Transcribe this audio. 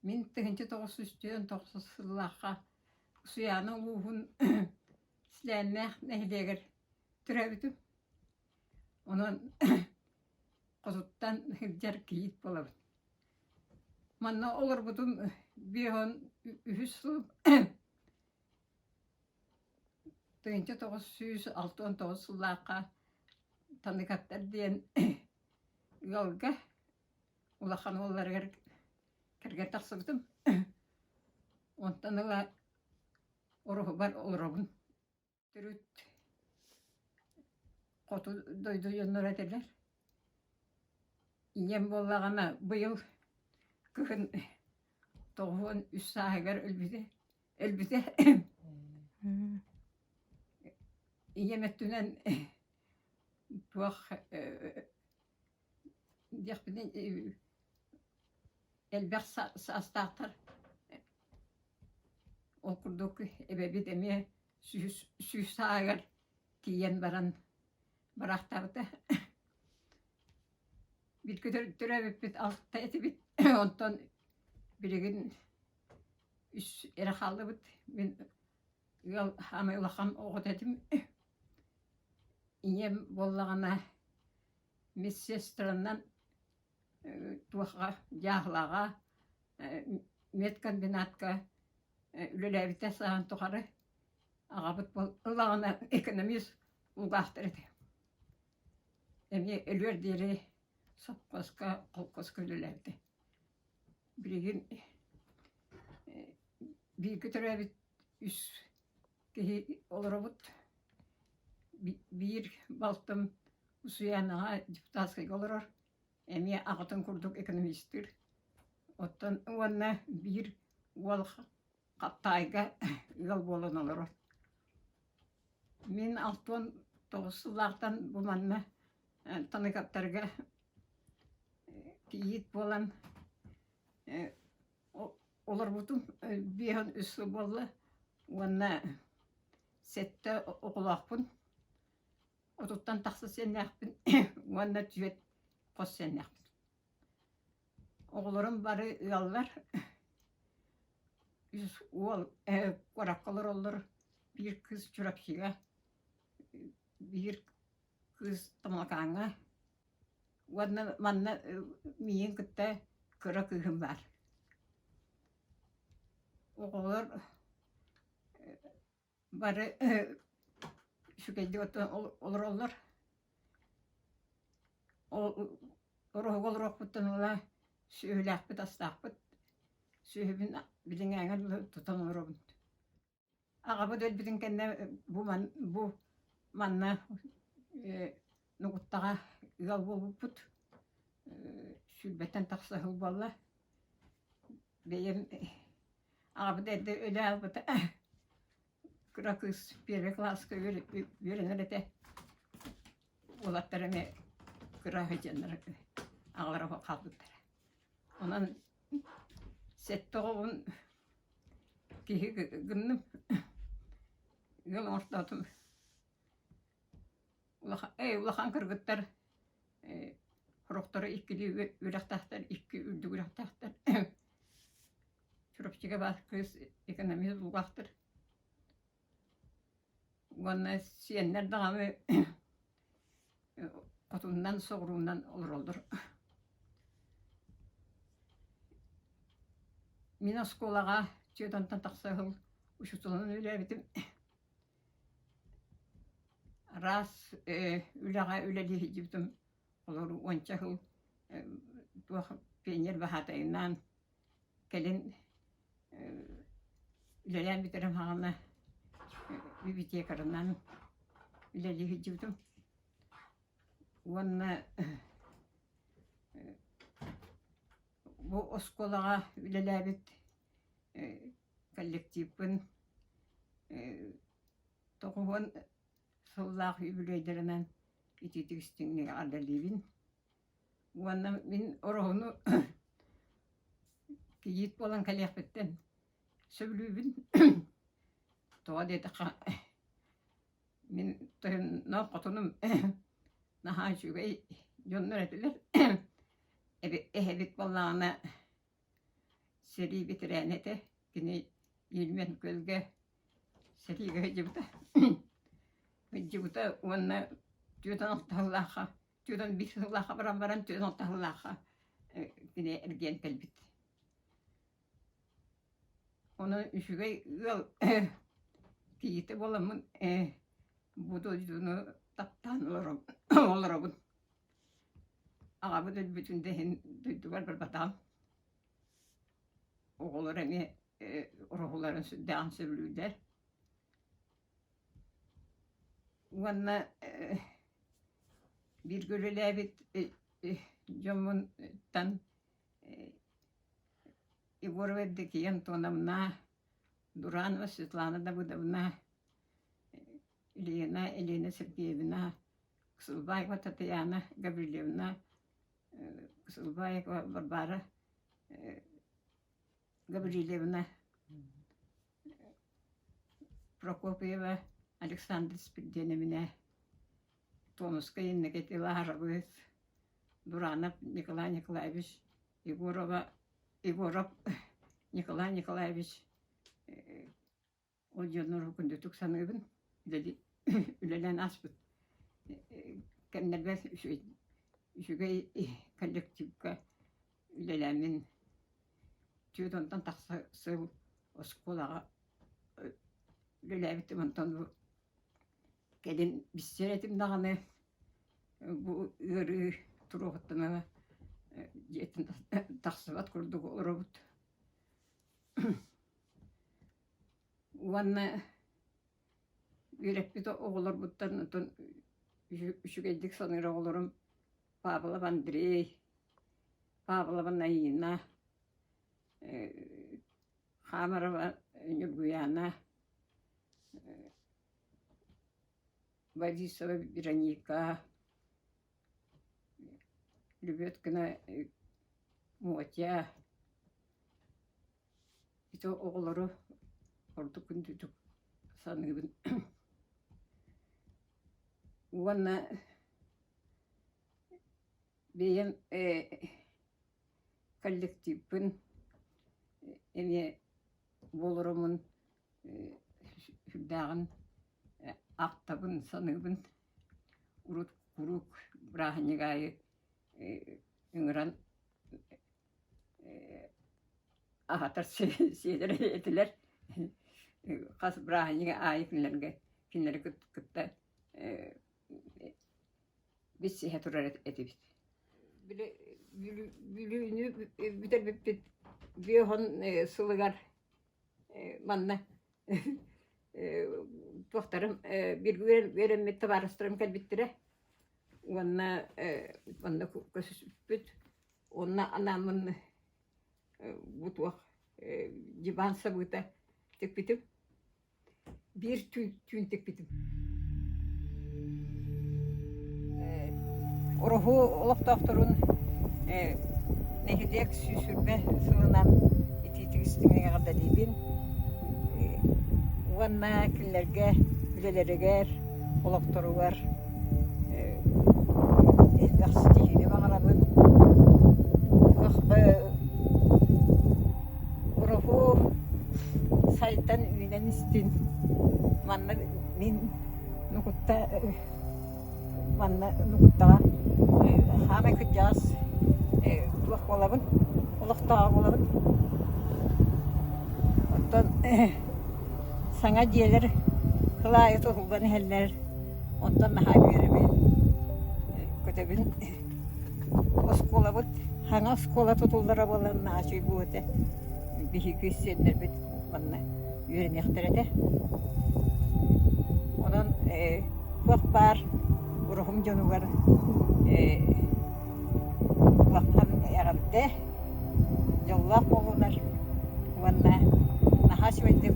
Мин 1949 сыллаахха Усуйаана улууһун Силээннээх нэһилиэгэр төрөөбүтүм. Онон хотуттан сылдьар кийиит буолабын. Манна олорбутум 53 сыл 1969 сыллаахха Таныкаттар диэн ыалга улахан уолларыгар кэргэн тахсыбытым. Онтон ыла Ороһубар олоробун. Төрүт хоту дойду дьонноро этилэр. Ийэм буоллаҕына быйыл кыһын 93 сааһыгар өлбүтэ. Өлбүтэ. Ийэм өттүнэн туох диэхпиний элбэх саастаахтар Ол курдук эбэбит эмиэ сүүс сааһыгар тиийэн баран бараахтаабыта. Бииргэ төрөөбүппүт алта этибит, онтон билигин үс эрэ хааллыбыт. Мин ыал саамай улахан оҕото этим. Ийэм буоллаҕына медсестранан туохха дьааһылаҕа медкомбинатка үлэлээбитэ сааһын тухары аҕабыт ылаҕына экономист улаахтар этэ. Эмиэ өлүөр диэри сопхуоска, холкуоска үлэлээбитэ. Билигин бииргэ төрөөбүт үс киһи олоробут. Биир балтым Усуйаанаҕа депутатскайга олорор, эмиэ аҕатын курдук экономистыыр. Оттон уонна биир уол Хаптаайга ыал буолан олорор. Мин 69 сыллаахтан бу манна Таныкаттарга кийиит буолан олорбутум 53 сыл буолла уонна сэттэ оҕолоохпун. Отуттан тахса сиэннээхпин уонна түөрт хос сиэннээхпин. Оҕолорум бары ыаллар. Үс уол куоракка олороллор, биир кыыс Чурапчыга, биир кыыс Томакааҥҥа уонна манна миигин кытта кыра кыыһым баар. Оҕолор Бары үчүгэйдик олороллор. Ороһуга олоруохпуттан ыла сүөһүлээхпит, астаахпыт. Сүөһүбүн билиҥҥээҥҥэ дылы тутан олоробун. Аҕабыт өлбүтүн кэннэ бу бу манна Нугуттаҕа ыал буолбуппут. Сүүрбэттэн тахса сыл буолла. Бэйэм аҕабыт эрдэ өлө хаалбыта. Кыра кыыс первый кылааска үөрэнэр этэ. Уолаттар эмиэ кыра сылдьаннар аҕалара хаалбыттара. Онон сэттэ оҕобун киһи гынным, ыал оҥортоотум. Улахан кыргыттар сорохторо иккилии үөрэхтээхтэр, икки үрдүк үөрэхтээхтэр. Чурапчыга баар кыыс экономист булбахтар. Уонна сиэннэр даҕаны хотуннан, соҕуруунан олороллор. Мин оскуолаҕа Чыытантан тахса сыл учууталынан үлэлээбитим. Араас үлэҕэ үлэлии сылдьыбытым, олору уонча сыл туох пионер баһаатайынаан кэлин үлэлээн бүтэрэн хаҕана библиотекарынан үлэлии сылдьыбытым. Уонна бу оскуолаҕа үлэлээбит коллективпын 90 сыллаах үбүлүөйдэринэн итиитик истиҥник эҕэрдэлиибин. Уонна мин Ороһуну кийиит буолан кэлиэхпиттэн сөбүлүүбүн. Тоҕо диэтэххэ, мин тойонноох хотунум наһаа үчүгэй дьоннор этилэр. Эһэбит буоллаҕына. Сэрии бэтэрээнэ этэ. Кини Ильмень күөлгэ сэриигэ сылдьыбыта. Сылдьыбыта уонна 46 сыллаахха, 45 сыллаахха баран баран 46 сыллаахха кини эргийэн кэлбит. Онон үчүгэй ыал кийиитэ буоламмын бу дойдуну таптаан олоробун. Аҕабыт өлбүтүн да иһин дойдубар барбатаҕым. Оҕолор эмиэ ороһуларын сүрдээҕин сөбүлүүллэр. Уонна бииргэ үлэлээбит дьоммуттан Егорова Евдокия Антоновна, Дуранова Светлана Давыдовна, Елена Елена Сергеевна, Ксылбаева Татьяна Гаврильевна, Ксылбаева Варвара Гаврильевна, Прокопьева Александра Спирденовна, Томскай Иннокентий Лаһарабыс, Дуранов Николай Николаевич, Егорова Егоров Николай Николаевич ол дьоннору күндүтүк саныыбын үлэлээн ааспыт кэмнэрбэр үчүгэй коллективка үлэлээммин түөрт уонтан тахса сыл оскуолаҕа үлэлээбитим онтон кэлин билсэр этим даҕаны бу ыарыы туруоҕуттан ыла дьиэттэн тахсыбат курдук олоробут Уонна үөрэппит оҕолорбуттан оттон үчүгэйдик саныыр оҕолорум Павлов Андрей, Павлова Наина, Хамарова Ньургуйаана, Борисова Вероника, Лебедкина Мотя Ити оҕолору ордук күндүтүк саныыбын. Уонна бэйэм коллективпын эмиэ буоларыммын сүрдээҕин ахтабын, саныыбын. Урут куруук бырааһынньык аайы ыҥыран аһатар сиэлэр этилэр. Хас бырааһынньык аайы кинилэргэ кинилэри кытта билсиһэ турар этибит. Били Бүлүүнү бүтэрбиппит биэһон сылыгар манна туохтарым бииргэ үөрэммит табаарыстарым кэлбиттэрэ уонна манна көсүспүт Уонна анааммын бу туох диван сабыыта тикпитим. Биир түүн тикпитим. Ороһу олохтоохторун нэһилиэк сүүсүрбэ сылынан итиитик истиҥник эҕэрдэлиибин. Уонна кинилэргэ үлэлэригэр, олохторугар элбэх ситиһиини баҕарабын. Уруһу сайдан үүнэн истин. Манна мин Нукутта манна Нукуттаҕа хаамай кырдьаҕас туох буолабын, олохтооҕо буолабын. Оттон Саҥа дьиэлэр кыл аайы тутуллан иһэллэр, онтон наһаа үөрэбин, көтөбүн. Оскуолабыт саҥа оскуола тутуллара буолан наһаа үчүгэй буолуо этэ. Биһиги сиэннэрбит манна үөрэниэхтэрэ этэ. Онон туох баар уруһум дьонугар улахан эҕэрдэ, дьоллоох буоллунар уонна наһаа үчүгэйдик.